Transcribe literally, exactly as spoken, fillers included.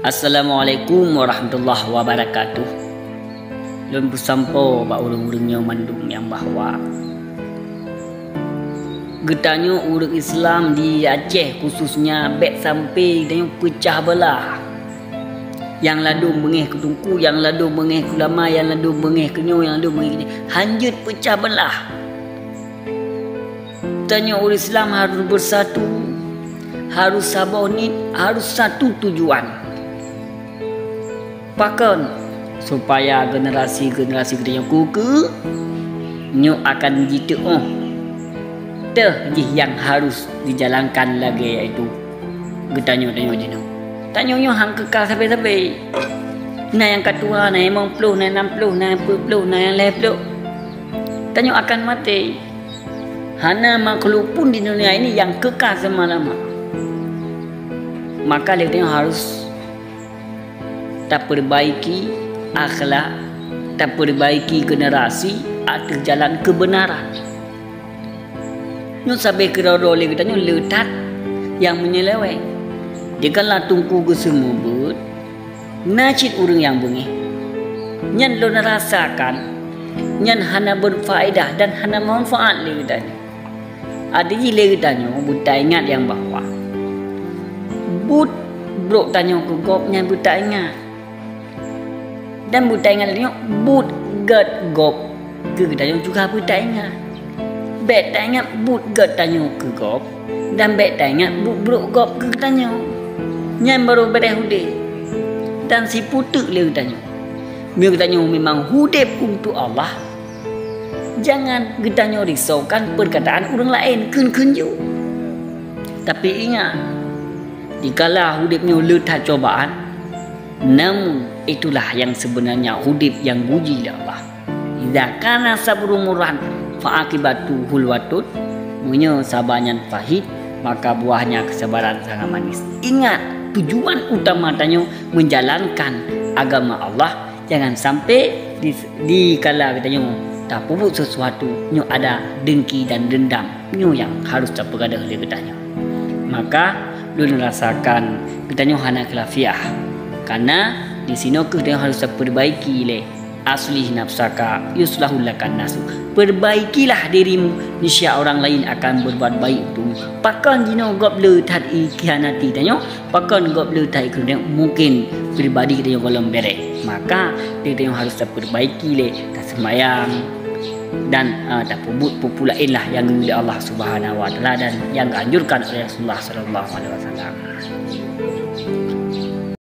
Assalamualaikum warahmatullahi wabarakatuh. Lôn peusampoe bak ureuëng-ureuëng nyoe mandum nyang bahwa geutanyoe ureuëng Islam di Aceh khususnya bék sampai geutanyoe peucah beulah. Nyang ladôm beungéh keu teungku, nyang ladôm beungéh keu ulama, nyang ladôm beungéh keu nyoe, nyang ladôm beungéh keu nyoe. Hanjeuet peucah beulah. Tanyoe ureuëng Islam harus beusatu, harus saboh niet, harus satu tujuan. Pakon? Supaya generasi-generasi geutanyoe keu-keu nyoe akan jiteuôh. Teuh jih nyang harus dijalankan lagée yaitu geutanyoe-tanyoe jinoe. Tanyoe nyoe han keuka sabe-sabe. Na nyang ka tuha, na nyang limong ploh, na nyang nam ploh, na nyang peuet ploh, na nyang lhée ploh. Tanyoe akan maté. Hana makhluk pun di dunia ini nyang keuka seulama-lama. Maka lé tanyoe harus tapeureubaiki akhlak, tapeureubaiki generasi ateueh jalan keubeunaran. Nyoe sabe keudroe-droe lé geutanyoe le that nyang meunyeuleweng. Dikala teungku geuseumeubeuet, na cit ureuëng nyang beungéh. Nyan lôn rasakan, nyan hana berfaedah dan hana manfaat lé geutanyoe. Até jih lé geutanyoe beutaingat nyang bahwa buet brok tanyoe keu gob nyan beutaingat. Dan beutaingat lé nyoe buet gét gob keu geutanyoe juga beutaingat. Bék taingat buet gét tanyoe keu gob dan bék taingat buet brok gob keu geutanyoe. Nyan barô beureh udeb dan sipeuteuk lé geutanyoe. Meunyoe geutanyoe memang udeb untuk Allah, jangan geutanyoe risaukan perkataan ureuëng laén kheun-kheun ju. Tapi ingat, dikala udeb nyoe le that cobaan, namun itulah yang sebenarnya udeb nyang geuuji lé Allah. "Idza kana sabru murran fa aqibatuhu hulwatun." Meunyoe saba nyan pahit, maka buahnya kesabaran sangat manis. Ingat, tujuan utama tanyoe menjalankan agama Allah. Jangan sampai di, dikala geutanyoe tapeubuet sesuatu nyoe ada dengki dan dendam. Nyoe nyang harus tapeugadôh lé geutanyoe. Maka lôn rasakan geutanyoe hana khilafiah. Karena di sinoe kheueh tanyoe harus tapeurbaiki lé. "Aslih nafsaka yuslahul laka nasu." Perbaikilah dirimu, niscaya orang lain akan berbuat baik untukmu. Pakon jinoe gob le that ikhianati tanyoe? Pakon gob le that ikhianati? Mungkin pribadi tanyoe gohlom bereh. Maka, tanyoe harus tapeurbaiki lé, taseumayang dan, ah, tapeubuet peue-peue laén lah nyang geuyue lé Allah Subhanahu wa Taala dan nyang geuanjurkan oleh Rasulullah sallallahu alaihi wasallam.